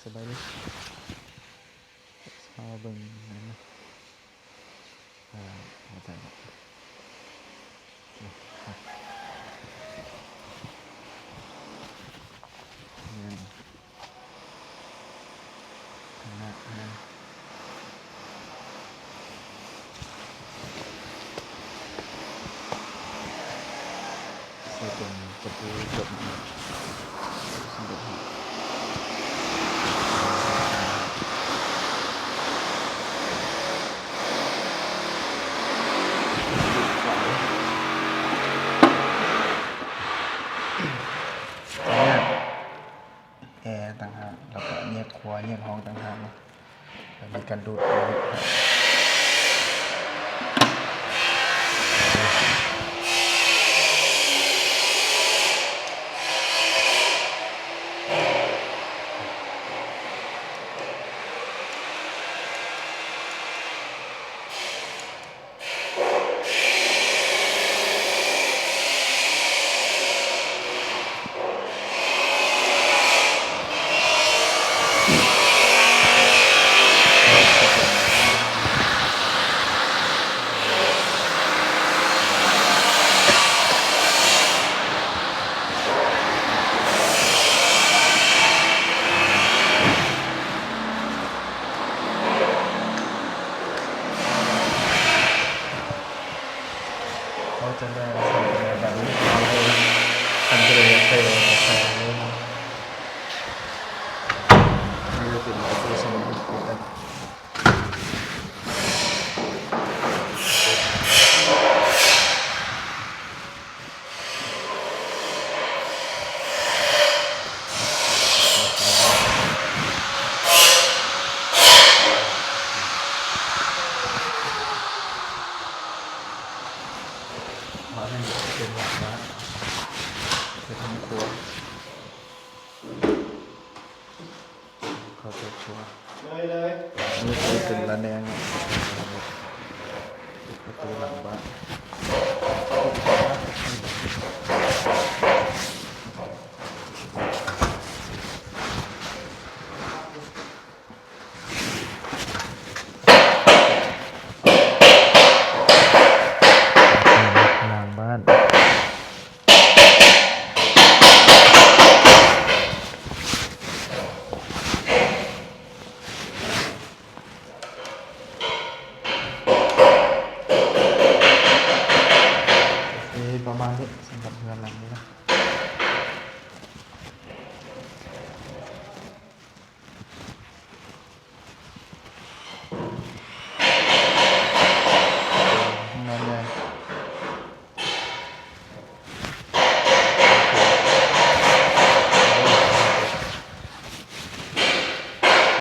ສະບາຍດີ ເຮົາເບິ່ງນັ້ນນະ ເອີ ເຂົ້າໃຈແລ້ວ ແມ່ນ ໃສ່ເປັນປະຕູເກີບ ແອຕ່າງຫາກ ແລ້ວກໍແຍກຄົວແຍກຫ້ອງຕ່າງຫາກເນາະ ແລ້ວມີການດູດ ເຮົາຈະໄດ້ໃສ່ແບບນີ້ ເຮົາເຮັດຄັນເດລເຕີໃສ່ເລີຍເນາະ ນີ້ເປັນໂອເປເຊິນເຮັດເປັນ ເປັນຫຼັງບ້ານ ເປັນຫ້ອງຄົວ. ເຂົ້າໃຈຄົວ ເລີຍເລີຍ ນີ້ຄືເປັນລະແນງເນາະ ປະຕູຫຼັງບ້ານ.